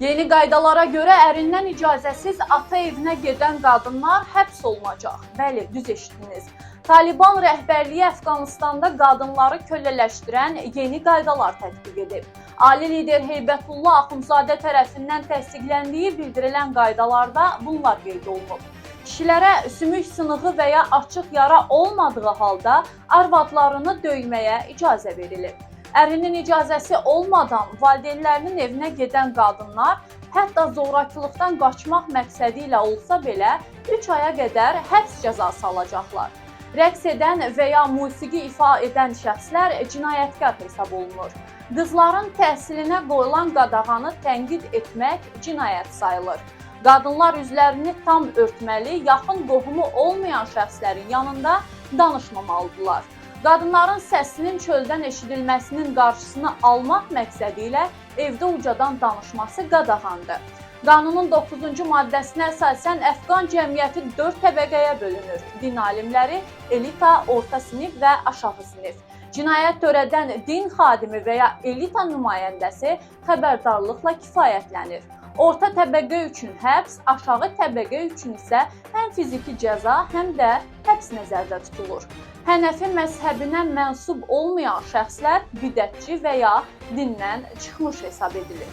Yeni qaydalara görə ərindən icazəsiz ata evinə gedən qadınlar həbs olunacaq. Bəli, düz eşitdiniz. Taliban rəhbərliyi Əfqanıstanda qadınları kölələşdirən yeni qaydalar tətbiq edib. Ali lider Heybətullah Axundzadə tərəfindən təsdiqləndiyi bildirilən qaydalarda bunlar qeyd olunub. Kişilərə sümük sınığı və ya açıq yara olmadığı halda arvadlarını döyməyə icazə verilib. Ərinin icazəsi olmadan valideynlərinin evinə gedən qadınlar hətta zorakılıqdan qaçmaq məqsədi ilə olsa belə 3 aya qədər həbs cəzası alacaqlar. Rəqs edən və ya musiqi ifa edən şəxslər cinayətkar hesab olunur. Qızların təhsilinə qoyulan qadağanı tənqid etmək cinayət sayılır. Qadınlar üzlərini tam örtməli, yaxın qohumu olmayan şəxslərin yanında danışmamalıdırlar. Qadınların səsinin çöldən eşidilməsinin qarşısını almaq məqsədi ilə evdə ucadan danışması qadağandır. Qanunun 9-cu maddəsinə əsasən Əfqan cəmiyyəti 4 təbəqəyə bölünür: din alimləri, elita, orta sinif və aşağı sinif. Cinayət törədən din xadimi və ya elita nümayəndəsi xəbərdarlıqla kifayətlənir. Orta təbəqə üçün həbs, aşağı təbəqə üçün isə həm fiziki cəza, həm də həbs nəzərdə tutulur. Hənəfi məzhəbinə mənsub olmayan şəxslər bidətçi və ya dindən çıxmış hesab edilir.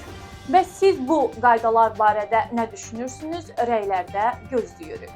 Bəs siz bu qaydalar barədə nə düşünürsünüz? Rəylərdə gözləyirik.